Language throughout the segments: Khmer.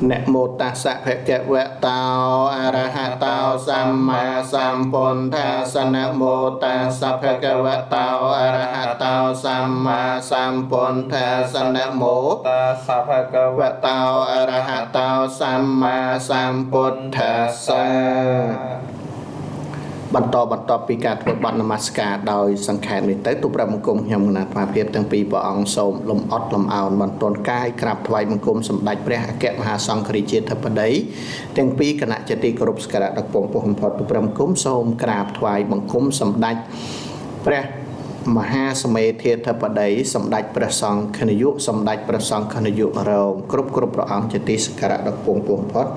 នមោតស្សៈភគវៈតោអរហតោសម្មាសម្ពុទ្ធាសនមោតស្សៈភគវៈតោអរហតោសម្មាសម្ពុទ្ធាសនមោ តាសៈភគវ វៈតោអរហតោសម្មាសម្ពុទ្ធាសបន្តបន្តពីការធ្វើបទនមស្ការដោយសង្ខេបនេះទៅទូប្របង្គំខ្ញុំគណៈអាត្មាភាពទាំងពីរព្រះអង្គសូមលំអត់លំអោនបន្ទន់កាយក្រាបថ្វាយបង្គំសម្ដេចព្រះអគ្គមហាសង្ឃរាជាធិបតីទាំងពីរគណៈជាទីគោរពសក្ការៈដល់ពងពោះបំផុតទូប្របង្គំសូមក្រាបថ្វាយបង្គំសម្ដេចព្រះមហាសមេធាធិបតីសម្ដេចព្រះសង្ឃនាយកសម្ដេចព្រះសង្ឃនាយករងគ្រប់គ្រប់ព្រះអង្គជាទីសក្ការៈដល់ពងពោះបំផុត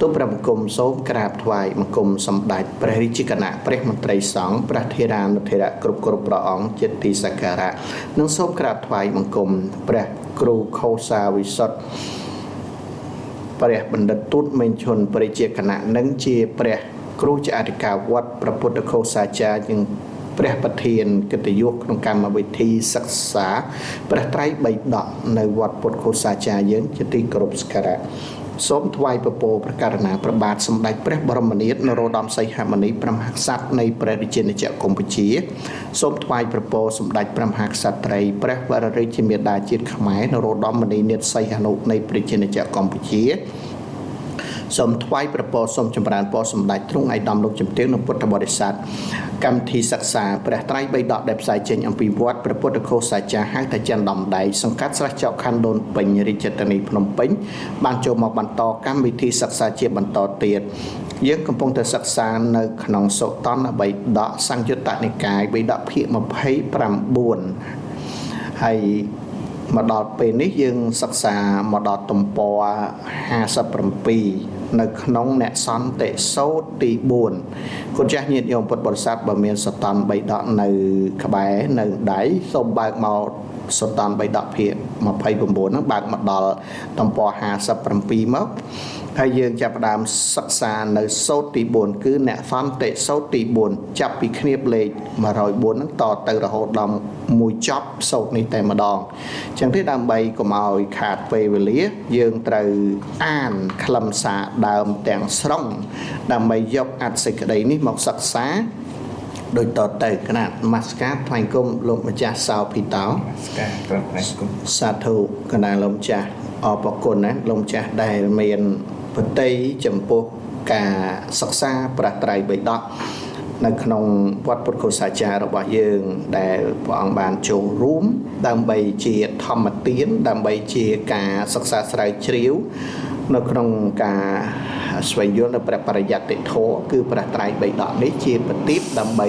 ទូប្របង្គំសូមក្រាបថ្វាយបង្គំសម្ដេចព្រះរាជគណៈព្រះមន្ត្រីសង្ឃព្រះធេរានុធេរៈគ្រប់គ្រប់ព្រះអង្គជាទីសក្ការៈនិងសូមក្រាបថ្វាយបង្គំព្រះគ្រូខោសាវិសុទ្ធព្រះបណ្ឌិតទូតមេងឈុនព្រះជាគណៈនិងជាព្រះគ្រូជាអធិការវត្តព្រះពុទ្ធខោសាចារ្យនិងព្រះប្រធានកិត្តិយសក្នុងកម្មវិធីសិក្សាព្រះត្រៃបិដកនៅវត្តពុទ្ធខោសាចារ្យយើងជាទីគោរពសក្ការៈសូមថ្វាយពពរព្រះករុណាព្រះបាទសម្ដេចព្រះបរមនាថនរោត្តមសីហមុនីព្រះមហាក្សត្រនៃព្រះរាជាណាចក្រកម្ពុជាសូមថ្វាយព្រះពរសម្ដេចព្រះមហាក្សត្រីព្រះវររាជមាតាជាតិខ្មែរនរោត្តមមុនីនាថសីហនុនៃព្រះរាជាណាចក្រកម្ពុជាសូមថ្វាយព្រះពរសូមចម្រើនពរសម្ដេចទ្រង់ឯកឧត្តមលោកជំទាវនិងពុទ្ធបរិស័ទកម្មវិធីសិក្សាព្រះត្រៃបិដកដែលផ្សាយចេញអំពីវត្តព្រះពុទ្ធខោសាចាហៅថាច័ន្ទដំដៃសង្កាត់ស្រះចောက်ខណ្ឌដូនពេញរាជធានីភ្នំពេញបានចូលមកបន្តកម្មវិធីសិក្សាជាបន្តទៀតយើងកំពុងតែសិក្សានៅក្នុងសុតន្តបិដកសង្យុត្តនិកាយបិដកភាគ29ហើយមកដល់ពេលនេះយើងសិក្សាមកដល់ទំព័រ57នៅក្នុងអ្នកសន្តិសោតទី4គុណចាស់ញាតិញោមពុទ្ធបរិស័ទបើមានសតន្ត3ដកនៅក្បែរនៅដៃសូមបើកមកសតន្ត3ដកភាគ29ហ្នឹងបើកមកដល់ទំព័រ57មកហើយយើងចាប់ផ្ដើមសិក្សានៅសោតទី4គឺអ្នកសន្តិសោតទី4ចាប់ពីឃ្នាបលេខ104ហ្នឹងតទៅរហូតដល់មួយចប់សោតនេះតែម្ដងអញ្ចឹងទេដើម្បីកុំឲ្យខាតពេលវេលាយើងត្រូវអានខ្លឹមសារដើមទាំងស្រុងដើម្បីយកអត្ថសេចក្តីនេះមកសិក្សាដូចតទៅគណៈនមស្ការថ្វាយគុំលោកម្ចាស់សោភីតោ នមស្ការក្រាបថ្វាយគុំ សាធុគណៈលោកម្ចាស់អរព្រគុណណាលោកម្ចាស់ដែលមានបតីចំពោះការសិក្សាព្រះត្រៃបិដកនៅក្នុងវត្តពុទ្ធកុសាចាររបស់យើងដែលព្រះអង្គបានចូលរួមដើម្បីជាធម្មទានដើម្បីជាការសិក្សាស្រាវជ្រាវនៅក្នុងការស្វែងយល់នៅព្រះបរិយត្តិធម៌គឺព្រះត្រៃបិដកនេះជាប្រទីបដើម្បី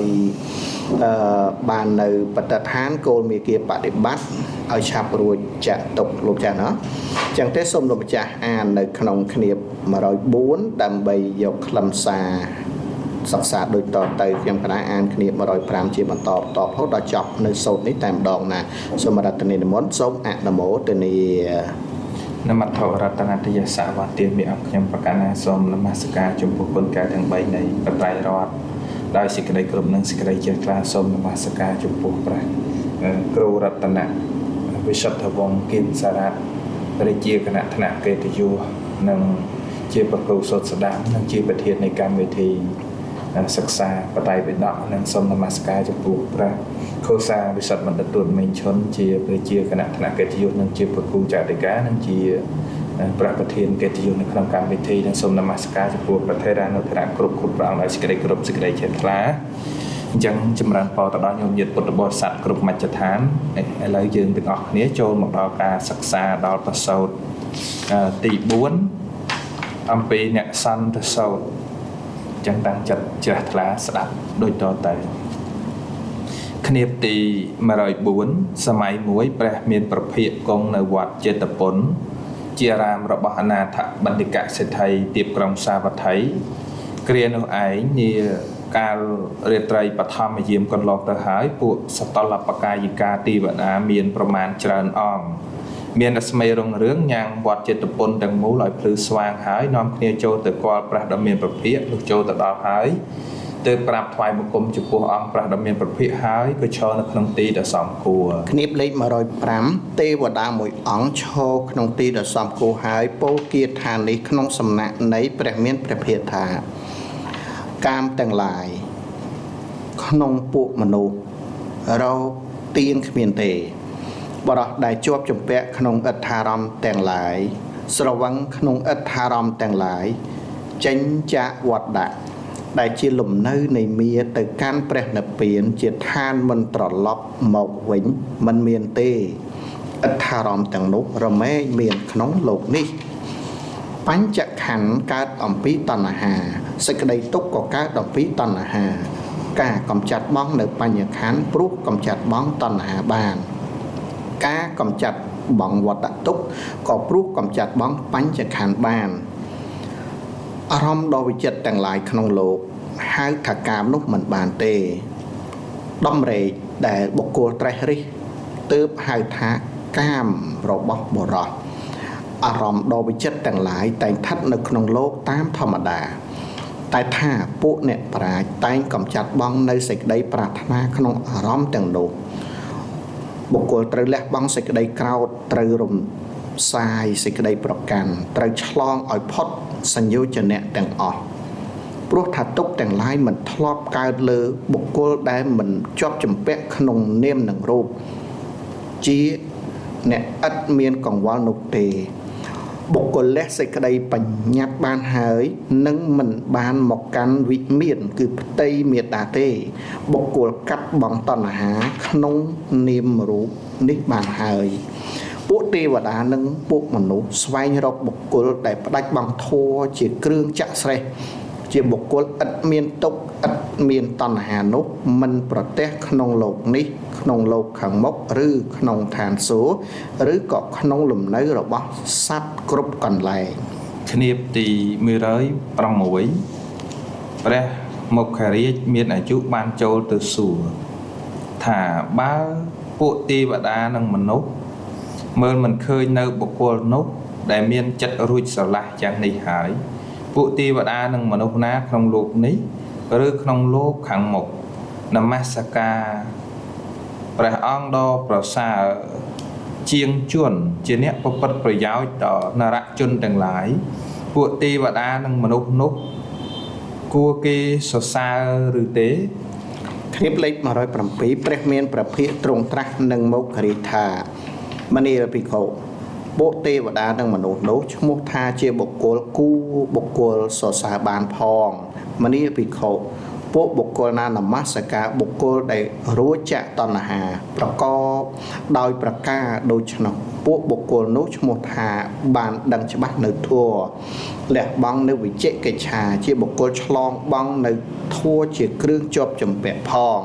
បាននៅបទដ្ឋានគោលមាគ៌ាបដិបត្តិឲ្យឆាប់រួចចាក់ទុកលោកចាស់ណោះចឹងទេសូមលោកម្ចាស់អាននៅក្នុងឃ្នាប104ដើម្បីយកខ្លឹមសារសិក្សាដូចតទៅខ្ញុំកណាអានឃ្នាប105ជាបន្តបន្តរហូតដល់ចប់នៅសូត្រនេះតែម្ដងណាសូមរតនានិមន្តសូមអនុមោទនា នមត្ថរតនតយសវទាមិអង្គខ្ញុំប្រកាសណាសូមនមស្ការចំពោះគុណកែទាំង3នៃបត្រៃរតន៍ដោយសេចក្តីគោរពនិងសេចក្តីជ្រះថ្លាសូមនមស្ការចំពោះព្រះគ្រូរតនៈវិសុទ្ធវង្សគិនសារ៉ាត់ព្រះជាគណៈថ្នាក់កិត្តិយសនិងជាប្រគ្រូសូត្រស្ដាប់និងជាប្រធាននៃកម្មវិធីសិក្សាបត្រៃបិដកនិងសូមនមស្ការចំពោះព្រះខោសាវិសុទ្ធបណ្ឌិតទូតមេងឈុនជាព្រះជាគណៈថ្នាក់កិត្តិយសនិងជាប្រគ្រូចារិកានិងជាព្រះប្រធានកិត្តិយសនៅក្នុងកម្មវិធីនិងសូមនមស្ការចំពោះព្រះថេរានុថេរៈគ្រប់គ្រប់ព្រះអង្គដោយសេចក្តីគោរពសេចក្តីជ្រះថ្លាអញ្ចឹងចម្រើនពរទៅដល់ញោមញាតិពុទ្ធបរិស័ទគ្រប់មជ្ឈដ្ឋានឥឡូវយើងទាំងអស់គ្នាចូលមកដល់ការសិក្សាដល់ប្រសូតទី4អំពីអ្នកសន្តិសោតអញ្ចឹងតាំងចិត្តជ្រះថ្លាស្ដាប់ដូចតទៅឃ្នាបទី104សម័យមួយព្រះមានប្រភិយគង់នៅវត្តចេតពុនជាអារាមរបស់អនាថបណ្ឌិកសេដ្ឋីទៀបក្រុងសាវត្ថីគ្រានោះឯងនាកាលរាត្រីបឋមយាមកន្លងទៅហើយពួកសតលបកាយិកាទេវតាមានប្រមាណច្រើនអង្គមានរស្មីរុងរឿងញ៉ាំងវត្តចេតពុនទាំងមូលឲ្យភ្លឺស្វាងហើយនាំគ្នាចូលទៅគាល់ព្រះដ៏មានប្រភិយលុះចូលទៅដល់ហើយ ទើបក្រាបថ្វាយបង្គំចំពោះអង្គព្រះដ៏មានព្រះភិក្ខហើយក៏ឈរនៅក្នុងទីដ៏សមគួរ ឃ្នាបលេខ105ទេវតាមួយអង្គឈរក្នុងទីដ៏សមគួរហើយពោលគាថានេះក្នុងសំណាក់នៃព្រះមានព្រះភិក្ខថាកាមទាំងឡាយក្នុងពួកមនុស្សរកទៀងគ្មានទេបរោះដែលជាប់ជំពាក់ក្នុងអដ្ឋារម្មណ៍ទាំងឡាយស្រវឹងក្នុងអដ្ឋារម្មណ៍ទាំងឡាយចេញចាកវត្តដាក់ដែលជាលំនៅនៃមាទៅកាន់ព្រះនិព្វានជាឋានមិនត្រឡប់មកវិញមិនមានទេអដ្ឋារម្មណ៍ទាំងនោះរមែងមានក្នុងលោកនេះបញ្ចខណ្ឌកើតអំពីតណ្ហាសេចក្តីទុក្ខក៏កើតអំពីតណ្ហាការកំចាត់បងនៅបញ្ញខណ្ឌព្រោះកំចាត់បងតណ្ហាបានការកំចាត់បងវត្តទុក្ខក៏ព្រោះកំចាត់បងបញ្ចខណ្ឌបានអារម្មណ៍ដ៏វិចិត្រទាំងឡាយក្នុងលោកហៅថាកាមនោះមិនបានទេដំរេកដែលបុគ្គលត្រេះរិះទើបហៅថាកាមរបស់បុរសអារម្មណ៍ដ៏វិចិត្រទាំងឡាយតែងស្ថិតនៅក្នុងលោកតាមធម្មតាតែថាពួកអ្នកប្រាជ្ញតែងកំចាត់បងនៅសេចក្តីប្រាថ្នាក្នុងអារម្មណ៍ទាំងនោះបុគ្គលត្រូវលះបង់សេចក្តីក្រោធត្រូវរំសាយសេចក្តីប្រកាន់ត្រូវឆ្លងឲ្យផុតសញ្ញោចនៈទាំងអស់ព្រោះថាទុក្ខទាំងឡាយមិនធ្លាប់កើតលើបុគ្គលដែលមិនជាប់ជំពាក់ក្នុងនាមនិងរូបជាអ្នកឥតមានកង្វល់នោះទេបុគ្គលលះសេចក្តីបញ្ញត្តិបានហើយនឹងមិនបានមកកាន់វិមានគឺផ្ទៃមេត្តាទេបុគ្គលកាត់បងតណ្ហាក្នុងនាមរូបនេះបានហើយពួកទេវតានិងពួកមនុស្សស្វែងរកបុគ្គលដែលផ្ដាច់បងធម៌ជាគ្រឿងចាក់ស្រេះជាបុគ្គលឥតមានទុក្ខឥតមានតណ្ហានោះមិនប្រទះក្នុងលោកនេះក្នុងលោកខាងមុខឬក្នុងឋានសួគ៌ឬក៏ក្នុងលំនៅរបស់សត្វគ្រប់កន្លែង ឃ្នាបទី106ព្រះមុខរាជមានអាយុបានចូលទៅសួរថាបើពួកទេវតានិងមនុស្សមើលមិនឃើញនៅបុគ្គលនោះដែលមានចិត្តរួចស្រឡះយ៉ាងនេះហើយពួកទេវតានិងមនុស្សណាក្នុងលោកនេះឬក្នុងលោកខាងមុខនមស្ការព្រះអង្គដ៏ប្រសើរជាងជនជាអ្នកប្រព្រឹត្តប្រយោជន៍ដល់នរជនទាំងឡាយពួកទេវតានិងមនុស្សនោះគួរគេសរសើរឬទេ ឃ្នាបលេខ107ព្រះមានព្រះភិក្ខទ្រង់ត្រាស់នឹងមុខរាជថាមនាលភិក្ខុពួកទេវតានិងមនុស្សនោះឈ្មោះថាជាបុគ្គលគូបុគ្គលសរសើរបានផងមនាលភិក្ខុពួកបុគ្គលណានមស្ការបុគ្គលដែលរួចចាកតណ្ហាប្រកបដោយប្រការដូច្នោះពួកបុគ្គលនោះឈ្មោះថាបានដឹងច្បាស់នៅធម៌លះបង់នៅវិជកិច្ឆាជាបុគ្គលឆ្លងបង់នៅធម៌ជាគ្រឿងជាប់ជំពាក់ផង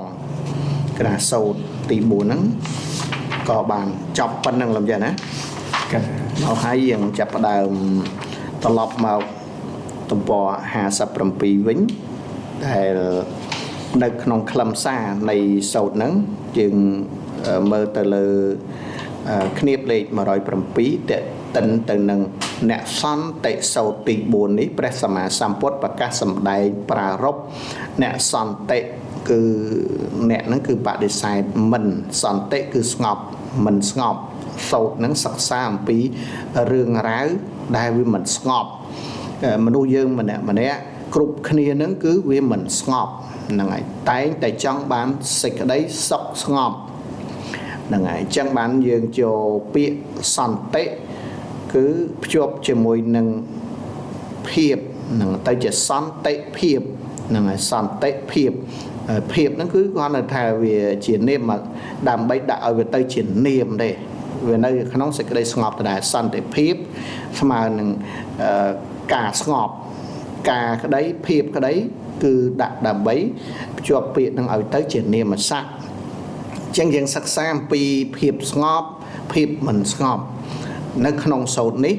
ក្រាសូត្រទី4ហ្នឹងក៏បានចប់ប៉ុណ្្នឹងលំយ៉ាងណា ក មកហើយយើងចាប់ផ្ដើមត្រឡប់មកទំព័រ57វិញដែលនៅក្នុងខ្លឹមសារនៃសូត្រហ្នឹងយើងមើលទៅលើឃ្នាបលេខ107តេតិនទៅនឹងអ្នកសន្តិសូត្រទី4នេះព្រះសម្មាសម្ពុទ្ធប្រកាសសម្ដែងប្រារព្ធអ្នកសន្តិគឺអ្នកហ្នឹងគឺបដិសេធមិនសន្តិគឺស្ងប់មិនស្ងប់សូត្រហ្នឹងសិក្សាអំពីរឿងរ៉ាវដែលវាមិនស្ងប់មនុស្សយើងម្នាក់ម្នាក់គ្រប់គ្នាហ្នឹងគឺវាមិនស្ងប់ហ្នឹងហើយតែងតែចង់បានសេចក្តីសុខស្ងប់ហ្នឹងហើយអញ្ចឹងបានយើងចូលពាក្យសន្តិគឺភ្ជាប់ជាមួយនឹងភាពហ្នឹងទៅជាសន្តិភាពហ្នឹងហើយសន្តិភាពភាពហ្នឹងគឺគ្រាន់តែថាវាជានាមដើម្បីដាក់ឲ្យវាទៅជានាមទេវានៅក្នុងសេចក្តីស្ងប់ដដែលសន្តិភាពស្មើនឹងការស្ងប់ការក្តីភាពក្តីគឺដាក់ដើម្បីភ្ជាប់ពាក្យនឹងឲ្យទៅជានាមស័ព្ទអញ្ចឹងយើងសិក្សាអំពីភាពស្ងប់ភាពមិនស្ងប់នៅក្នុងសូត្រនេះ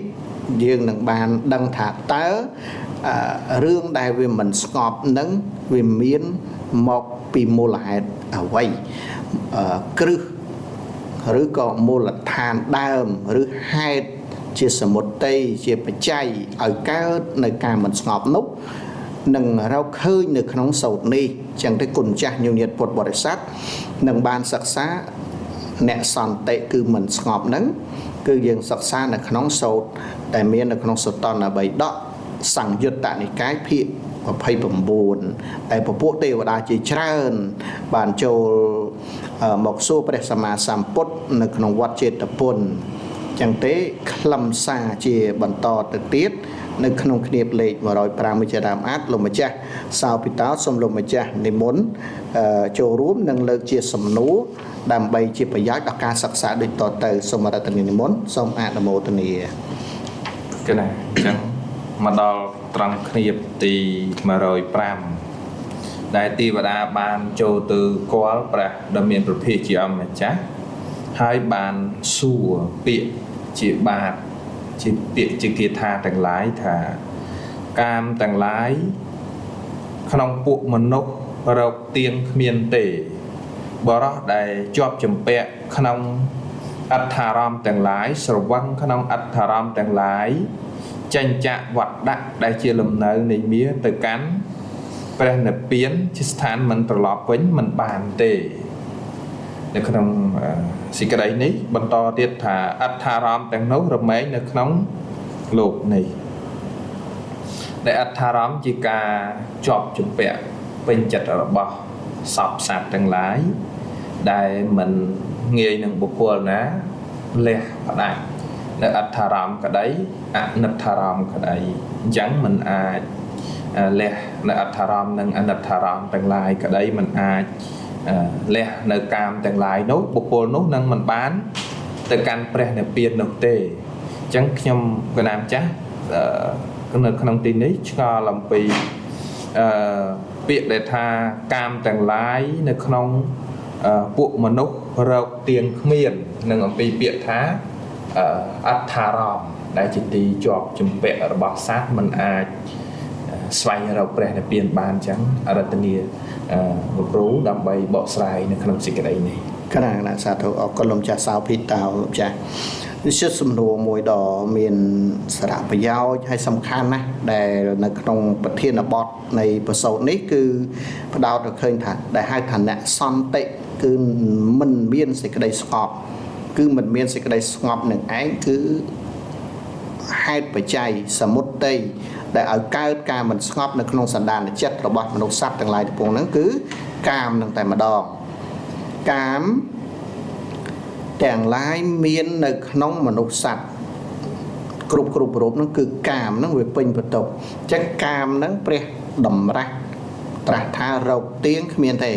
យើងនឹងបានដឹងថាតើរឿងដែលវាមិនស្ងប់នឹងវាមានមកពីមូលហេតុអ្វីគ្រឹះឬក៏មូលដ្ឋានដើមឬហេតុជាសមុទ័យជាបច្ច័យឲ្យកើតនៅការមិនស្ងប់នោះ នឹងរកឃើញនៅក្នុងសូត្រនេះចឹងទៅគុណចាស់ញោមញាតពុទ្ធបរិស័ទនឹងបានសិក្សាអ្នកសន្តិគឺមិនស្ងប់នឹងគឺយើងសិក្សានៅក្នុងសូត្រដែលមាននៅក្នុងសុតន្តបិដកសង្យុត្តនិកាយភាគ29តែពពួកទេវតាជាច្រើនបានចូលមកសួរព្រះសម្មាសម្ពុទ្ធនៅក្នុងវត្តចេតពុនចឹងទេខ្លឹមសារជាបន្តទៅទៀតនៅក្នុងគ្នាលេខ105វិជាដើមអាចលោកម្ចាស់សោពិតោសូមលោកម្ចាស់និមន្តចូលរួមនិងលើកជាសំណួរដើម្បីជាប្រយោជន៍ដល់ការសិក្សាដូចតទៅសូមរតនានិមន្តសូមអនុមោទនាកណាអញ្ចឹងមកដល់ត្រង់គ្នាទី105ដែលទេវតាបានចូលទៅគាល់ព្រះដ៏មានប្រភេទជាអម្ចាស់ហើយបានសួរពាក្យជាបាតជាពាក្យជាគាថាទាំងឡាយថាកាមទាំងឡាយក្នុងពួកមនុស្សរកទៀងគ្មានទេបរោះដែលជាប់ជំពាក់ក្នុងអត្ថារម្មណ៍ទាំងឡាយស្រវឹងក្នុងអត្ថារម្មណ៍ទាំងឡាយចេញចាក់វត្តដាក់ដែលជាលំនៅនៃមាទៅកាន់ព្រះនិព្វានជាស្ថានមិនត្រឡប់វិញមិនបានទេនៅក្នុងសេចក្តីនេះបន្តទៀតថាអត្ថារម្មណ៍ទាំងនោះរមែងនៅក្នុងលោកនេះដែលអត្ថារម្មណ៍ជាការជាប់ជំពាក់ពេញចិត្តរបស់សពសត្វទាំងឡាយដែលមិនងាយនឹងបុគ្គលណាលះផ្ដាច់នៅអត្ថារម្មណ៍ក្តីអនិត្ថារម្មណ៍ក្តីអញ្ចឹងមិនអាចលះនៅអត្ថារម្មណ៍និងអនិត្ថារម្មណ៍ទាំងឡាយក្តីមិនអាចលះនៅកាមទាំងឡាយនោះបុគ្គលនោះនឹងមិនបានទៅកាន់ព្រះនិព្វាននោះទេអញ្ចឹងខ្ញុំកណាម្ចាស់នៅក្នុងទីនេះឆ្ងល់អំពីពាក្យដែលថាកាមទាំងឡាយនៅក្នុងពួកមនុស្សរកទៀងគ្មាននិងអំពីពាក្យថាអត្ថារម្មណ៍ដែលជាទីជាប់ជំពាក់របស់សត្វមិនអាចស្វែងរកព្រះនិព្វានបានអញ្ចឹងអរតនីលោកគ្រូដើម្បីបកស្រាយនៅក្នុងសេចក្តីនេះកណាណាសាធុអរគុណលោកចាស់សោភិតោលោកចាស់នេះជាសំណួរមួយដ៏មានសារៈប្រយោជន៍ហើយសំខាន់ណាស់ដែលនៅក្នុងប្រធានបទនៃប្រសូតនេះគឺផ្ដោតឲ្យឃើញថាដែលហៅថាអ្នកសន្តិគឺមិនមានសេចក្តីស្ងប់គឺមិនមានសេចក្តីស្ងប់នឹងឯងគឺហេតុបច្ច័យសមុទ័យដែលឲ្យកើតការមិនស្ងប់នៅក្នុងសន្តានចិត្តរបស់មនុស្សសត្វទាំងឡាយទាំងពួងហ្នឹងគឺកាមនឹងតែម្ដងកាមទាំងឡាយមាននៅក្នុងមនុស្សសត្វគ្រប់រូបហ្នឹងគឺកាមហ្នឹងវាពេញបន្ទប់អញ្ចឹងកាមហ្នឹងព្រះតម្រាស់ត្រាស់ថារកទៀងគ្មានទេ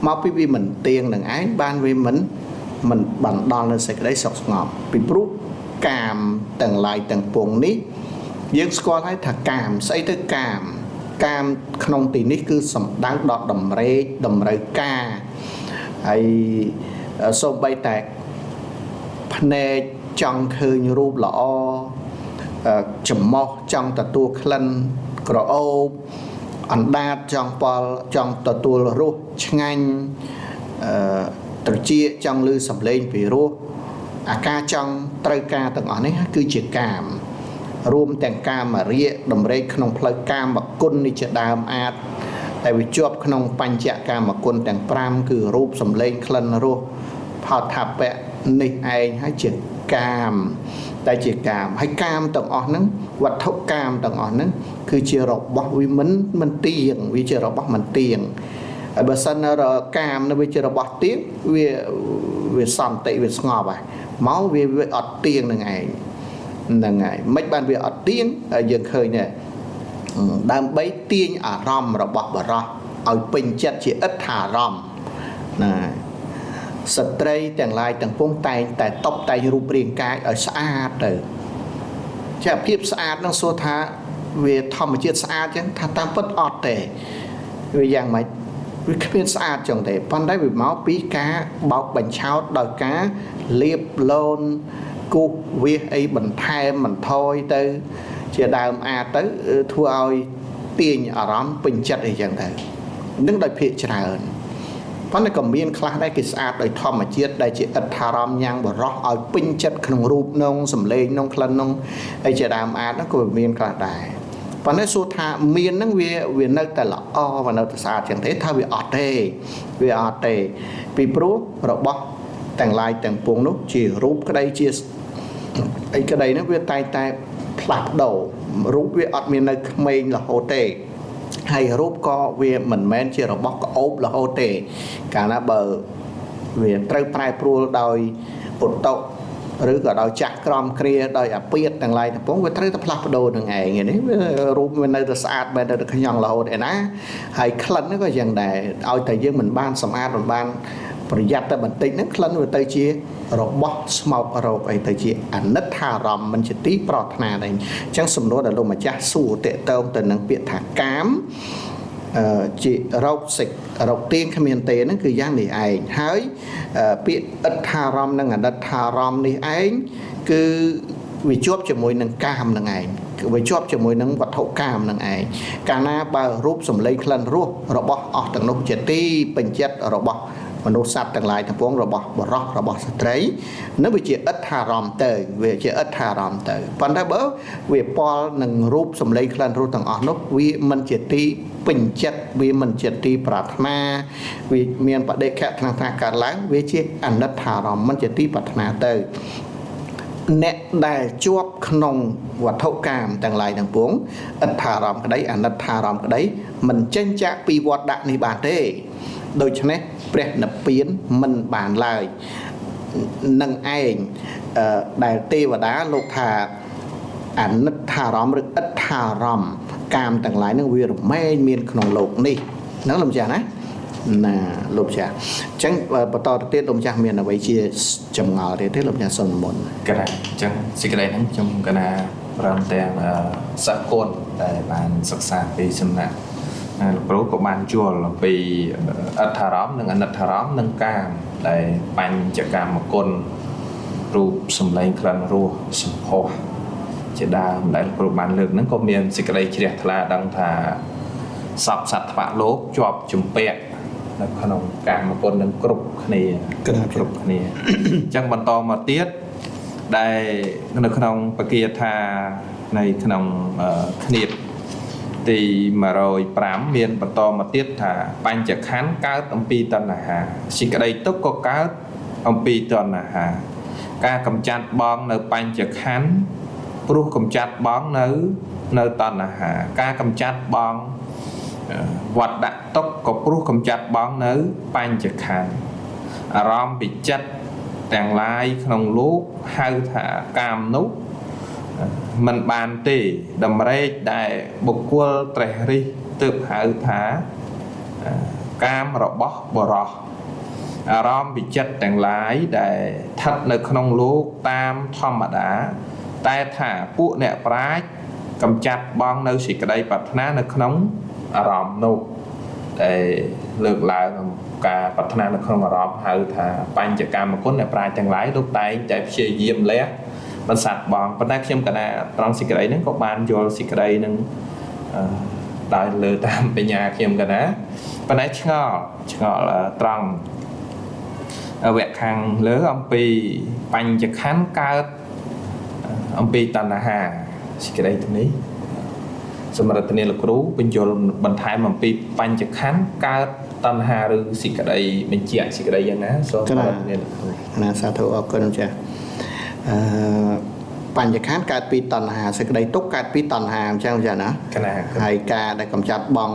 មកពីវាមិនទៀងនឹងឯងបានវាមិនបណ្ដល់នៅសេចក្តីសុខស្ងប់ពីព្រោះកាមទាំងឡាយទាំងពួងនេះយើងស្គាល់ហើយថាកាមស្អីទៅកាមកាមក្នុងទីនេះគឺសំដៅដល់តម្រេកតម្រូវការហើយសូម្បីតែភ្នែកចង់ឃើញរូបល្អច្រមុះចង់ទទួលក្លិនក្រអូបអណ្ដាតចង់ប៉ល់ចង់ទទួលរសឆ្ងាញ់ត្រចៀកចង់ឮសំឡេងពីរោះអាការចង់ត្រូវការទាំងអស់នេះគឺជាកាមរួមទាំងកាមរាគតម្រេកក្នុងផ្លូវកាមគុណនេះជាដើមអាចតែវាជាប់ក្នុងបញ្ចកាមគុណទាំង5គឺរូបសំឡេងក្លិនរសផោដ្ឋពៈនេះឯងហើយជាកាមតែជាកាមហើយកាមទាំងអស់ហ្នឹងវត្ថុកាមទាំងអស់ហ្នឹងគឺជារបស់វាមិនទៀងវាជារបស់មិនទៀងហើយបើសិនកាមនៅវាជារបស់ទៀងវាសន្តិវាស្ងប់ហើយមកវាអត់ទៀងនឹងឯងហ្នឹងហើយមិនបានវាអត់ទៀងយើងឃើញដែរដើម្បីទាញអារម្មណ៍របស់បរោះឲ្យពេញចិត្តជាអិដ្ឋារម្មណ៍ណាស្ត្រីទាំងឡាយទាំងពួងតែងតែតបតែងរូបរាងកាយឲ្យស្អាតទៅជាភាពស្អាតនឹងសួរថាវាធម្មជាតិស្អាតចឹងថាតាមពិតអត់ទេវាយ៉ាងម៉េចវាគ្មានស្អាតចឹងទេប៉ុន្តែវាមកពីការបោកបញ្ឆោតដោយការលាបលូនគូសវាសអីបន្ថែមបន្ថយទៅជាដើមអាចទៅធ្វើឲ្យទាញអារម្មណ៍ពេញចិត្តអីចឹងទៅនឹងដោយភាគច្រើនប៉ុន្តែក៏មានខ្លះដែរគេស្អាតដោយធម្មជាតិដែលជាអិដ្ឋារម្មណ៍ញ៉ាំងបរោះឲ្យពេញចិត្តក្នុងរូបនងសម្លេងនងក្លិននងអីជាដើមអាចហ្នឹងក៏មានខ្លះដែរ ប៉ុន្តែសួរថាមានហ្នឹងវានៅតែល្អវានៅតែស្អាតចឹងទេថាវាអត់ទេវាអត់ទេពីព្រោះរបស់ទាំងឡាយទាំងពួងនោះជារូបក្តីជាអីក្តីហ្នឹងវាតែងតែផ្លាស់ប្ដូររូបវាអត់មាននៅក្មេងរហូតទេហើយរូបក៏វាមិនមែនជារបស់ក្អូបរហូតទេកាលណាបើវាត្រូវប្រែប្រួលដោយឧតុឬក៏ដោយចាស់ក្រមគ្រាដោយអាពាតទាំងឡាយទាំងពួងវាត្រូវតែផ្លាស់ប្ដូរនឹងឯងនេះវារូបវានៅតែស្អាតបែរនៅតែខ្ញង់រហូតឯណាហើយក្លិនហ្នឹងក៏យ៉ាងដែរឲ្យតែយើងមិនបានសម្អាតមិនបានប្រយ័ត្នតែបន្តិចហ្នឹងក្លិនវាទៅជារបស់ស្មោករោគអីទៅជាអនិច្ចារម្មណ៍មិនជាទីប្រាថ្នាដែរអញ្ចឹងសំណួរដែលលោកម្ចាស់សួរតេតងទៅនឹងពាក្យថាកាមជារោគសិករោគទៀងគ្មានទេហ្នឹងគឺយ៉ាងនេះឯងហើយពាក្យអិដ្ឋារម្មណ៍និងអនិដ្ឋារម្មណ៍នេះឯងគឺវាជាប់ជាមួយនឹងកាមនឹងឯងវាជាប់ជាមួយនឹងវត្ថុកាមនឹងឯងកាលណាបើរូបសម្លេងក្លិនរសរបស់អស់ទាំងនោះជាទីពេញចិត្តរបស់មនុស្សសត្វទាំងឡាយទាំងពួងរបស់បរោះរបស់ស្ត្រីនឹងវាជាអិដ្ឋារម្មណ៍ទៅវាជាអិដ្ឋារម្មណ៍ទៅប៉ុន្តែបើវាពលនឹងរូបសម្លេងក្លិនរសទាំងអស់នោះវាមិនជាទីពេញចិត្តវាមិនជាទីប្រាថ្នាវាមានបដិខៈថ្នាក់ថាកើតឡើងវាជាអនិដ្ឋារម្មណ៍មិនជាទីប្រាថ្នាទៅអ្នកដែលជាប់ក្នុងវត្ថុកាមទាំងឡាយទាំងពួងអិដ្ឋារម្មណ៍ក្តីអនិដ្ឋារម្មណ៍ក្តីមិនចេញចាកពីវត្តដាក់នេះបានទេដូច្នេះព្រះនិព្វានមិនបានឡើយនឹងឯងដែលទេវតាលោកថាអនិដ្ឋារម្មណ៍ឬអិដ្ឋារម្មណ៍កាមទាំងឡាយនឹងវារមែងមានក្នុងលោកនេះហ្នឹងលោកម្ចាស់ណាណាលោកម្ចាស់អញ្ចឹងបន្តទៅទៀតលោកម្ចាស់មានអ្វីជាចម្ងល់ទៀតទេលោកម្ចាស់សូមមុនកណាអញ្ចឹងសេចក្តីហ្នឹងខ្ញុំកណាព្រមទាំងសិស្សគុណដែលបានសិក្សាពីសំណាក់លោកគ្រូក៏បានយល់អំពីអដ្ឋារម្មណ៍និងអនិដ្ឋារម្មណ៍និងកាមដែលបញ្ចកម្មគុណរូបសម្លេងក្លិនរសសម្ផស្សជាដើមដែលលោកគ្រូបានលើកហ្នឹងក៏មានសេចក្តីជ្រះថ្លាដឹងថាសពសត្វថ្វាក់លោកជាប់ជំពាក់នៅក្នុងកាមគុណនឹងគ្រប់គ្នាគ្រប់គ្នាអញ្ចឹងបន្តមកទៀតដែលនៅក្នុងបគាថាในក្នុងឃ្នាបទី105មានបន្តមកទៀតថាបញ្ចខណ្ឌកើតអំពីតណ្ហាសេចក្តីទុក្ខក៏កើតអំពីតណ្ហាការកំចាត់បងនៅបញ្ចខណ្ឌព្រោះកំចាត់បងនៅតណ្ហាការកំចាត់បងវត្តដាក់ទុក្ខក៏ព្រោះកំចាត់បងនៅបញ្ចខណ្ឌអារម្មណ៍វិចិត្រទាំងឡាយក្នុងលោកហៅថាកាមនោះមិនបានទេតម្រេកដែលបុគ្គលត្រេះរិះទើបហៅថាកាមរបស់បរោះអារម្មណ៍វិចិត្រទាំងឡាយដែលស្ថិតនៅក្នុងលោកតាមធម្មតាតែថាពួកអ្នកប្រាជ្ញកំចាត់បងនៅសេចក្តីប្រាថ្នានៅក្នុងអារម្មណ៍នោះដែលលើកឡើងការប្រាថ្នានៅក្នុងអារម្មណ៍ហៅថាបញ្ចកម្មគុណអ្នកប្រាជ្ញទាំងឡាយលោកតែងតែព្យាយាមលះបន្សាត់បងប៉ុន្តែខ្ញុំកណាត្រង់សេចក្តីហ្នឹងក៏បានយល់សេចក្តីហ្នឹងដោយលើតាមបញ្ញាខ្ញុំកណាប៉ុន្តែឆ្ងល់ត្រង់វគ្គខាងលើអំពីបញ្ចខណ្ឌកើតអំពីតណ្ហាសេចក្តីទៅនេះសម្រាប់ធានាលោកគ្រូបញ្យល់បន្ថែមអំពីបញ្ចខណ្ឌកើតតណ្ហាឬសេចក្តីបញ្ជាក់សេចក្តីយ៉ាងណាសូមសម្រាប់ធានាលោកគ្រូណាសាធុអរគុណចា៎បញ្ចខណ្ឌកើតពីតណ្ហាសេចក្តីទុក្ខកើតពីតណ្ហាអញ្ចឹងចាណាហើយការដែលកំចាត់បង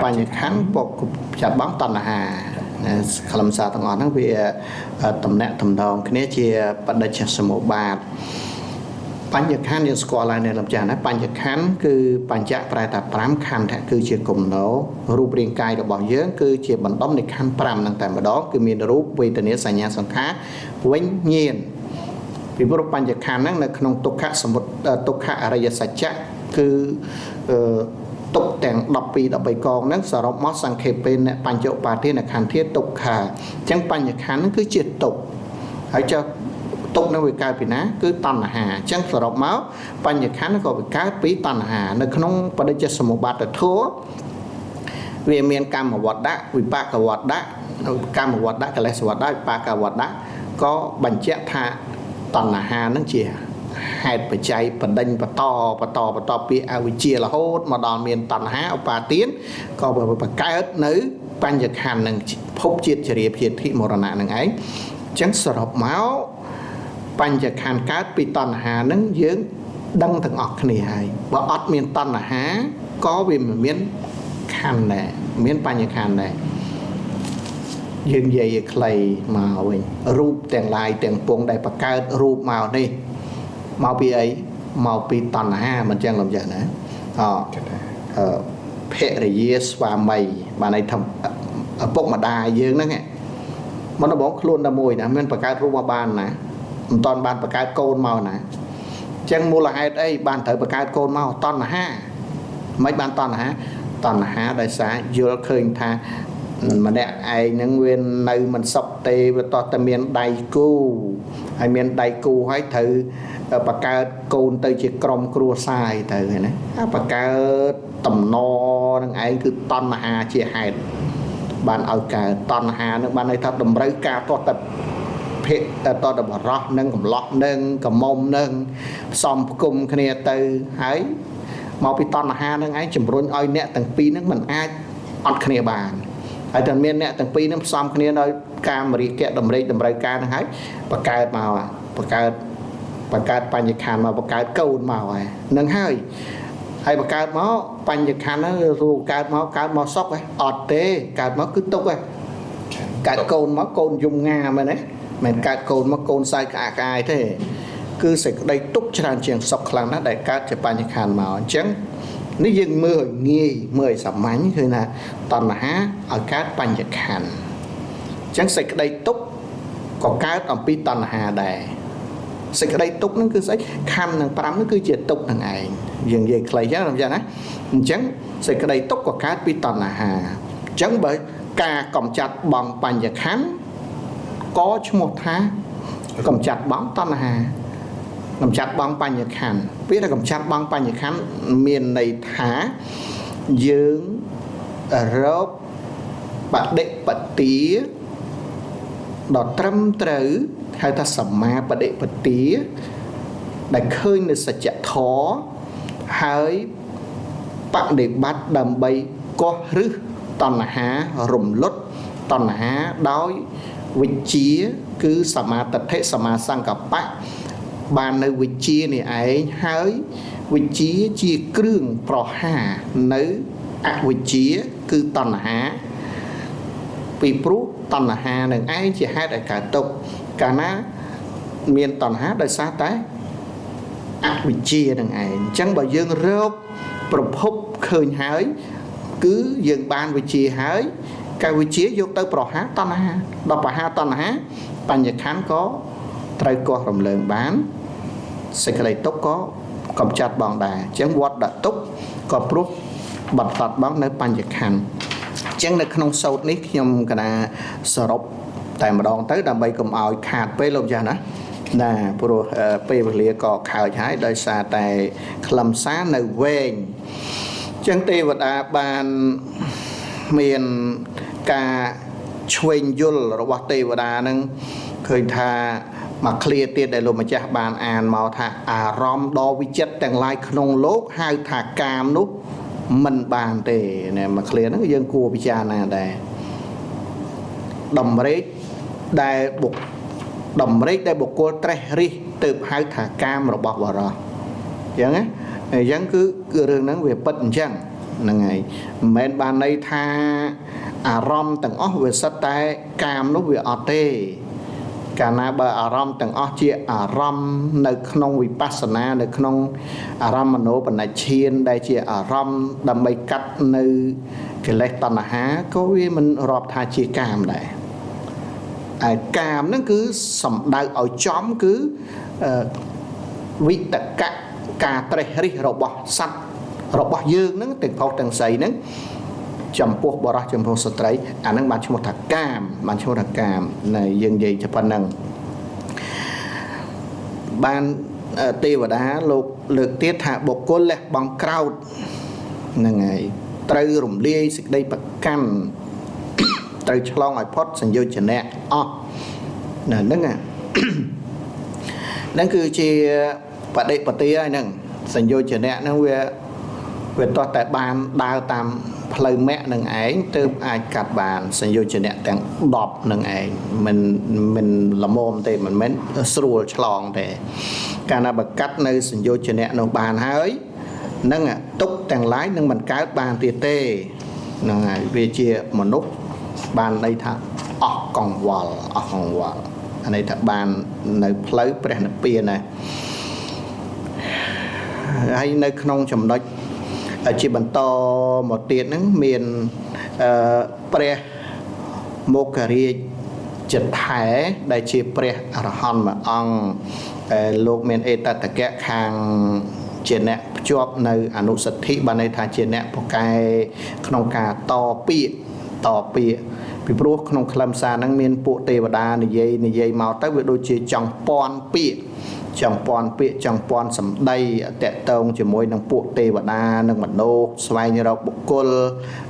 បញ្ចខណ្ឌពុកចាត់បងតណ្ហាខ្លឹមសារទាំងអស់ហ្នឹងវាតំណាក់តំដងគ្នាជាបដិច្ចសមុបាទបញ្ចខណ្ឌយើងស្គាល់ហើយនៅលំចាស់ណាបញ្ចខណ្ឌគឺបញ្ចៈប្រែថា5ខណ្ឌគឺជាគំនររូបរាងកាយរបស់យើងគឺជាបណ្ដុំនៃខណ្ឌ5ហ្នឹងតែម្ដងគឺមានរូបវេទនាសញ្ញាសង្ខារវិញ្ញាណពីព្រោះបញ្ចខណ្ឌហ្នឹងនៅក្នុងទុក្ខសមុទទុក្ខអរិយសច្ចៈគឺទុក្ខទាំង12 13កងហ្នឹងសរុបមកសង្ខេបពេលបញ្ចឧបាទានខណ្ឌធាទុក្ខាអញ្ចឹងបញ្ចខណ្ឌហ្នឹងគឺជាទុក្ខហើយចុះទុក្ខនឹងវាកើតពីណាគឺតណ្ហាអញ្ចឹងសរុបមកបញ្ញខណ្ឌក៏វាកើតពីតណ្ហានៅក្នុងបដិច្ចសមុបាទធម៌វាមានកម្មវត្តៈវិបាកវត្តៈកម្មវត្តៈកិលេសវត្តៈវិបាកវត្តៈក៏បញ្ជាក់ថាតណ្ហានឹងជា ហេតុបច្ច័យបដិញបន្តបន្តបន្តពីអវិជ្ជារហូតមកដល់មានតណ្ហាឧបាទានក៏បង្កើតនៅបញ្ញខណ្ឌនឹងភពជាតិចរិយាភាធិមរណៈនឹងឯងអញ្ចឹងសរុបមកបញ្ញខណ្ឌកើតពីតណ្ហានឹងយើងដឹងទាំងអស់គ្នាហើយបើអត់មានតណ្ហាក៏វាមិនមានខណ្ឌដែរមានបញ្ញខណ្ឌដែរយើងនិយាយឲ្យខ្លីមកវិញរូបទាំងឡាយទាំងពងដែលបង្កើតរូបមកនេះមកពីអីមកពីតណ្ហាមិនចឹងលោកចាស់ណាអភរិយាស្វាមីបានន័យថាឪពុកម្ដាយយើងហ្នឹងមិនដំបងខ្លួនតែមួយណាមានបង្កើតរូបមកបានណាមិនតាន់បានបង្កើតកូនមកណាអញ្ចឹងមូលហេតុអីបានត្រូវបង្កើតកូនមកតណ្ហាមិនបានតណ្ហាតណ្ហាដោយសារយល់ឃើញថាម្នាក់ឯងនឹងវានៅមិនសុខទេវាតោះតែមានដៃគូហើយមានដៃគូហើយត្រូវបង្កើតកូនទៅជាក្រុមគ្រួសារទៅហ្នឹងណាបង្កើតតំណនឹងឯងគឺតណ្ហាជាហេតុបានឲ្យកើតតណ្ហានឹងបានន័យថាតម្រូវការតោះតែភេតតបរោះនឹងកំឡោះនឹងកមុំនឹងផ្សំផ្គុំគ្នាទៅហើយមកពីតណ្ហានឹងឯងជំរុញឲ្យអ្នកទាំងពីរនឹងមិនអាចអត់គ្នាបានហើយតែមានអ្នកទាំងពីរនឹងផ្សំគ្នាដោយកាមរាគៈតម្រេកតម្រូវការនឹងហើយបង្កើតមកបង្កើតបញ្ញខណ្ឌមកបង្កើតកូនមកហើយនឹងហើយហើយបង្កើតមកបញ្ញខណ្ឌហ្នឹងរូបកើតមកសុខហ៎អត់ទេកើតមកគឺទុក្ខហ៎កើតកូនមកកូនយំងាមែនទេមិនកើតកូនមកកូនសើចក្អាកក្អាយទេគឺសេចក្តីទុក្ខច្រើនជាងសុខខ្លាំងណាស់ដែលកើតជាបញ្ញខណ្ឌមកអញ្ចឹងនេះយើងមើលឲ្យងាយមើលឲ្យសាមញ្ញឃើញថាតណ្ហាឲ្យកើតបញ្ញខណ្ឌអញ្ចឹងសេចក្តីទុក្ខក៏កើតអំពីតណ្ហាដែរសេចក្តីទុក្ខហ្នឹងគឺស្អីខណ្ឌនឹង5ហ្នឹងគឺជាទុក្ខនឹងឯងយើងនិយាយខ្លីចឹងណាអញ្ចឹងសេចក្តីទុក្ខក៏កើតពីតណ្ហាអញ្ចឹងបើការកំចាត់បងបញ្ញខណ្ឌក៏ឈ្មោះថាកំចាត់បងតណ្ហាកំចាត់បងបញ្ញខណ្ឌពេលដែលកំចាត់បងបញ្ញខណ្ឌមានន័យថាយើងរកបដិបទាដ៏ត្រឹមត្រូវហៅថាសម្មាបដិបទាដែលឃើញនៅសច្ចធម៌ហើយបដិបត្តិដើម្បីកោះរឹសតណ្ហារំលត់តណ្ហាដោយវិជ្ជាគឺសមាទិដ្ឋិសមាសង្កប្បៈបាននៅវិជ្ជានេះឯងហើយវិជ្ជាជាគ្រឿងប្រហារនៅអវិជ្ជាគឺតណ្ហាពីព្រោះតណ្ហានឹងឯងជាហេតុឲ្យកើតទុក្ខកាលណាមានតណ្ហាដោយសារតែអវិជ្ជានឹងឯងអញ្ចឹងបើយើងរកប្រភពឃើញហើយគឺយើងបានវិជ្ជាហើយកាវិជ្ជាយកទៅប្រហារតណ្ហាដល់ប្រហារតណ្ហាបញ្ញខណ្ឌក៏ត្រូវកោះរំលើងបានសេចក្តីទុក្ខក៏កំចាត់បងដែរអញ្ចឹងវត្តដាក់ទុក្ខក៏ព្រោះបាត់តត់បងនៅបញ្ញខណ្ឌអញ្ចឹងនៅក្នុងសោតនេះខ្ញុំកណាសរុបតែម្ដងទៅដើម្បីកុំឲ្យខាតពេលលោកចាស់ណាណាព្រោះពេលវេលាក៏ខើចហើយដោយសារតែខ្លឹមសារនៅវែងអញ្ចឹងទេវតាបានមានការឆ្វេងយល់របស់ទេវតានឹងឃើញថាមកឃ្លាទៀតដែលលោកម្ចាស់បានអានមកថាអារម្មណ៍ដ៏វិចិត្រទាំងឡាយក្នុងលោកហៅថាកាមនោះមិនបានទេណែមកឃ្លាហ្នឹងយើងគួរពិចារណាដែរតម្រេកដែលបុកតម្រេកដែលបុគ្គលត្រេះរិះទៅហៅថាកាមរបស់បរោះអញ្ចឹងណាអញ្ចឹងគឺរឿងហ្នឹងវាពិតអញ្ចឹងហ្នឹងហើយមិនមែនបានន័យថាអារម្មណ៍ទាំងអស់វាសិតតែកាមនោះវាអត់ទេកាលណាបើអារម្មណ៍ទាំងអស់ជាអារម្មណ៍នៅក្នុងវិបស្សនានៅក្នុងអារម្មណ៍មโนបណិឈានដែលជាអារម្មណ៍ដើម្បីកាត់នៅកិលេសតណ្ហាក៏វាមិនរាប់ថាជាកាមដែរឯកាមហ្នឹងគឺសំដៅឲ្យចំគឺវិតកៈការត្រេះរិះរបស់សត្វរបស់យើងហ្នឹងទាំងប្រុសទាំងស្រីហ្នឹងចំពោះបរោះចំពោះស្ត្រីអាហ្នឹងបានឈ្មោះថាកាមបានឈ្មោះថាកាមណែយើងនិយាយតែប៉ុណ្្នឹងបានទេវតាលោកលើកទៀតថាបុគ្គលលះបង់ក្រោធហ្នឹងហើយត្រូវរំលាយសេចក្តីប្រកាន់ត្រូវឆ្លងឲ្យផុតសញ្ញោចនៈអស់ណាហ្នឹងហ្នឹងគឺជា បដិបទាហើយហ្នឹងសញ្យោជនៈហ្នឹងវាតោះតែបានដើរតាមផ្លូវមគ្គនឹងឯងទើបអាចកាត់បានសញ្យោជនៈទាំង10នឹងឯងមិនល្មមទេមិនមែនស្រួលឆ្លងទេកាលណាបើកាត់នៅសញ្យោជនៈនោះបានហើយនឹងទុកទាំងឡាយនឹងមិនកើតបានទៀតទេហ្នឹងហើយវាជាមនុស្សបានន័យថាអស់កង្វល់អស់កង្វល់អានេះថាបាននៅផ្លូវព្រះនិព្វានណាហើយនៅក្នុងចំណុចជាបន្តមកទៀតហ្នឹងមានព្រះមោគរាជចិត្តថែដែលជាព្រះអរហន្តមួយអង្គលោកមានអេតតកៈខាងជាអ្នកភ្ជាប់នៅអនុសទ្ធិបានន័យថាជាអ្នកពូកែក្នុងការតពាក្យពីព្រោះក្នុងខ្លឹមសារហ្នឹងមានពួកទេវតានិយាយមកទៅវាដូចជាចង់ពន់ពាក្យចង់ពន់ពាក្យចង់ពន់សម្ដីតកតងជាមួយនឹងពួកទេវតានិងមនុស្សស្វែងរកបុគ្គល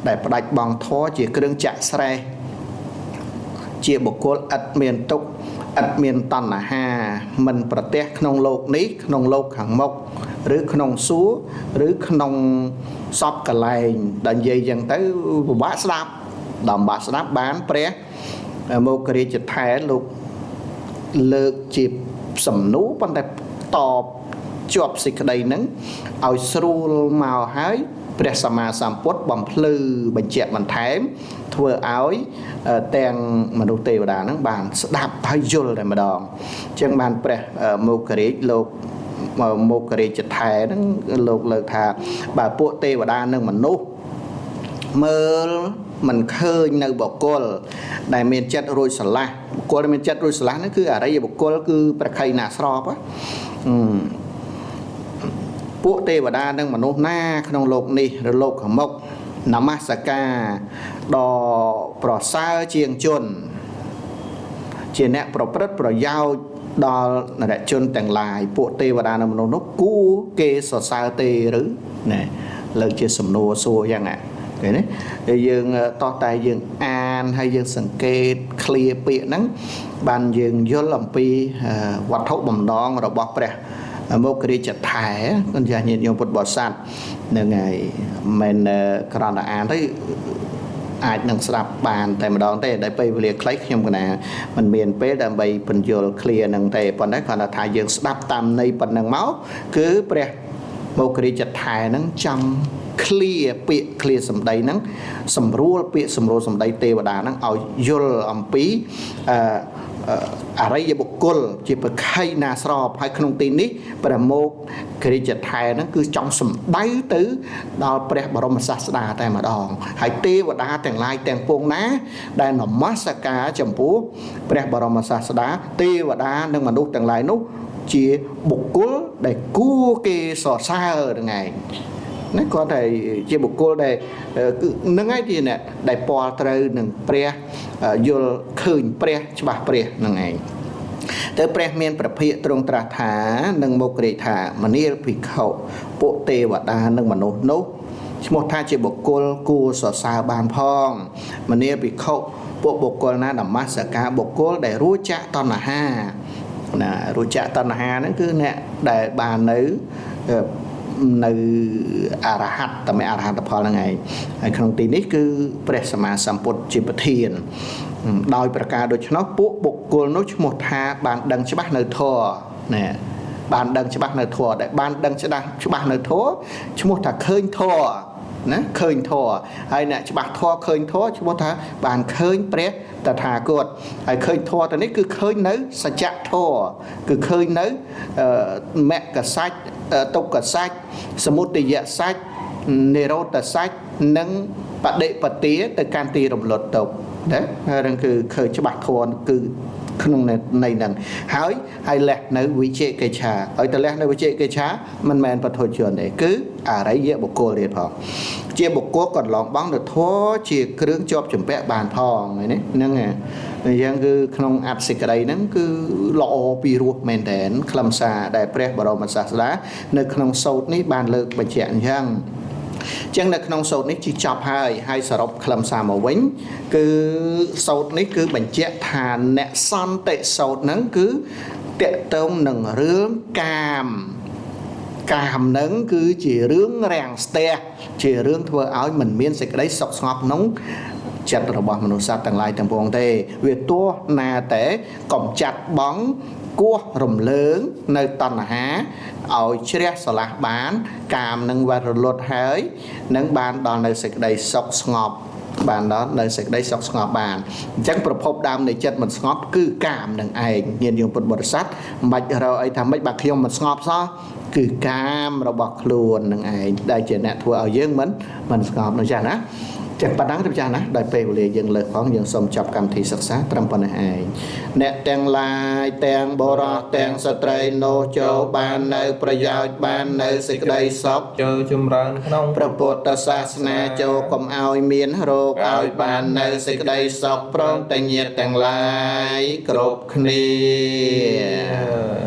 ដែលផ្ដាច់បងធរជាគ្រឿងចាក់ស្រេះជាបុគ្គលឥតមានទុក្ខឥតមានតណ្ហាមិនប្រទះក្នុងលោកនេះក្នុងលោកខាងមុខឬក្នុងសួគ៌ឬក្នុងសពកលែងដល់និយាយចឹងទៅពិបាកស្ដាប់ដល់បាក់ស្ដាប់បានព្រះមោគរាជថែលោកលើកជាសំណួរប៉ុន្តែតបជាប់សេចក្តីហ្នឹងឲ្យស្រួលមកហើយព្រះសម្មាសម្ពុទ្ធបំភ្លឺបញ្ជាក់បន្ថែមធ្វើឲ្យទាំងមនុស្សទេវតាហ្នឹងបានស្ដាប់ហើយយល់តែម្ដងអញ្ចឹងបានព្រះមោគរាជលោកមោគរាជថែហ្នឹងលោកលើកថាបើពួកទេវតានិងមនុស្សមើលមិនឃើញនៅបុគ្គលដែលមានចិត្តរួចស្រឡះបុគ្គលដែលមានចិត្តរួចស្រឡះហ្នឹងគឺអរិយបុគ្គលគឺព្រះខៃណាស្របពួកទេវតានិងមនុស្សណាក្នុងលោកនេះឬលោកខាងមុខនមស្ការដ៏ប្រសើរជាងជនជាអ្នកប្រព្រឹត្តប្រយោជន៍ដល់នរជនទាំងឡាយពួកទេវតានិងមនុស្សនោះគួរគេសរសើរទេឬណែលើកជាសំណួរសួរយ៉ាងណាឃើញទេយើងតោះតែយើងអានហើយយើងសង្កេតឃ្លាពាក្យហ្នឹងបានយើងយល់អំពីវត្ថុបំណងរបស់ព្រះមោគរាជថែគុណចាស់ញាតិញោមពុទ្ធបរិស័ទហ្នឹងហើយមិនគ្រាន់តែអានទៅអាចនឹងស្ដាប់បានតែម្ដងទេដែលពេលវេលាខ្លីខ្ញុំកណាមិនមានពេលដើម្បីពន្យល់ឃ្លាហ្នឹងទេប៉ុន្តែគ្រាន់តែថាយើងស្ដាប់តាមន័យប៉ុណ្ណឹងមកគឺព្រះមោគរាជថែហ្នឹងចង់ឃ្លាពាក្យឃ្លាសម្ដីហ្នឹងសម្រួលពាក្យសម្រួលសម្ដីទេវតាហ្នឹងឲ្យយល់អំពីអរិយបុគ្គលជាប្រខៃណាស្របហើយក្នុងទីនេះព្រះមោគរាជថែហ្នឹងគឺចង់សម្ដៅទៅដល់ព្រះបរមសាស្តាតែម្ដងហើយទេវតាទាំងឡាយទាំងពួងណាដែលនមស្ការចំពោះព្រះបរមសាស្តាទេវតានិងមនុស្សទាំងឡាយនោះជាបុគ្គលដែលគួរគេសរសើរហ្នឹងឯងណាគាត់តែជាបុគ្គលដែលគឺនឹងឯងជាអ្នកដែលពាល់ត្រូវនឹងព្រះយល់ឃើញព្រះច្បាស់ព្រះនឹងឯងទៅព្រះមានព្រះភិក្ខទ្រង់ត្រាស់ថានិងមករាជថាមនាលភិក្ខុពួកទេវតានិងមនុស្សនោះឈ្មោះថាជាបុគ្គលគួរសរសើរបានផងមនាលភិក្ខុពួកបុគ្គលណានមស្ការបុគ្គលដែលរួចចាកតណ្ហាណារួចចាកតណ្ហាហ្នឹងគឺអ្នកដែលបាននៅអរហត្តមេអរហត្តផលហ្នឹងឯងហើយក្នុងទីនេះគឺព្រះសម្មាសម្ពុទ្ធជាប្រធានដោយប្រការដូច្នោះពួកបុគ្គលនោះឈ្មោះថាបានដឹងច្បាស់នៅធម៌ណាបានដឹងច្បាស់នៅធម៌ដែលបានដឹងច្បាស់នៅធម៌ឈ្មោះថាឃើញធម៌ណាឃើញធម៌ហើយអ្នកច្បាស់ធម៌ឃើញធម៌ឈ្មោះថាបានឃើញព្រះតថាគតហើយឃើញធម៌ទៅនេះគឺឃើញនៅសច្ចធម៌គឺឃើញនៅមគ្គសច្ចទុក្ខសច្ចសមុទយសច្ចនិរោធសច្ចនិងបដិបទាទៅកាន់ទីរំលត់ទុក្ខណាហើយនឹងគឺឃើញច្បាស់ធម៌គឺក្នុងន័យហ្នឹងហើយលះនៅវិជកិច្ឆាហើយទៅលះនៅវិជកិច្ឆាមិនមែនបទជនទេគឺអរិយបុគ្គលទៀតផងជាបុគ្គលកន្លងបងនៅធម៌ជាគ្រឿងជាប់ចម្ពាក់បានផងនេះហ្នឹងអញ្ចឹងគឺក្នុងអត្ថសេចក្តីហ្នឹងគឺល្អពីរោះមែនទែនខ្លឹមសារដែលព្រះបរមសាស្តានៅក្នុងសូត្រនេះបានលើកបញ្ជាក់អញ្ចឹង ចឹងនៅក្នុងសូត្រនេះជីចប់ហើយហើយសរុបខ្លឹមសារមកវិញគឺសូត្រនេះគឺបញ្ជាក់ថាអ្នកសន្តិសូត្រហ្នឹងគឺតកតងនឹងរឿងកាម កាមនឹងគឺជារឿងរាំងស្ទះជារឿងធ្វើឲ្យមិនមានសេចក្តីសុខស្ងប់ក្នុងចិត្តរបស់មនុស្សសត្វទាំងឡាយទាំងពួងទេវាទោះណាតែកំចាត់បងគោះរំលើងនៅតណ្ហាឲ្យជ្រះស្រឡះបាន កាមនឹងវត្តរលត់ហើយនឹងបានដល់នៅសេចក្តីសុខស្ងប់បានដល់នៅសេចក្តីសុខស្ងប់បានអញ្ចឹងប្រភពដើមនៃចិត្តមិនស្ងប់គឺកាមនឹងឯងញាតិញោមពុទ្ធបរិស័ទមិនបាច់រកអីថាម៉េចបើខ្ញុំមិនស្ងប់សោះគឺកាមរបស់ខ្លួននឹងឯងដែលជាអ្នកធ្វើឲ្យយើងមិនស្ងប់នោះចាស់ណាចឹងប៉ុណ្ណឹងទៅចាស់ណាដោយពេលវេលាយើងលើកផងយើងសូមចប់កម្មវិធីសិក្សាត្រឹមប៉ុណ្ណេះឯងអ្នកទាំងឡាយទាំងបុរសទាំងស្ត្រីនោះចូលបាននៅប្រយោជន៍បាននៅសេចក្តីសុខ ចូលចម្រើនក្នុង ព្រះពុទ្ធសាសនាចូលកុំឲ្យមានរោគឲ្យបាននៅសេចក្តីសុខព្រមទាំងញាតិទាំងឡាយគ្រប់គ្នា។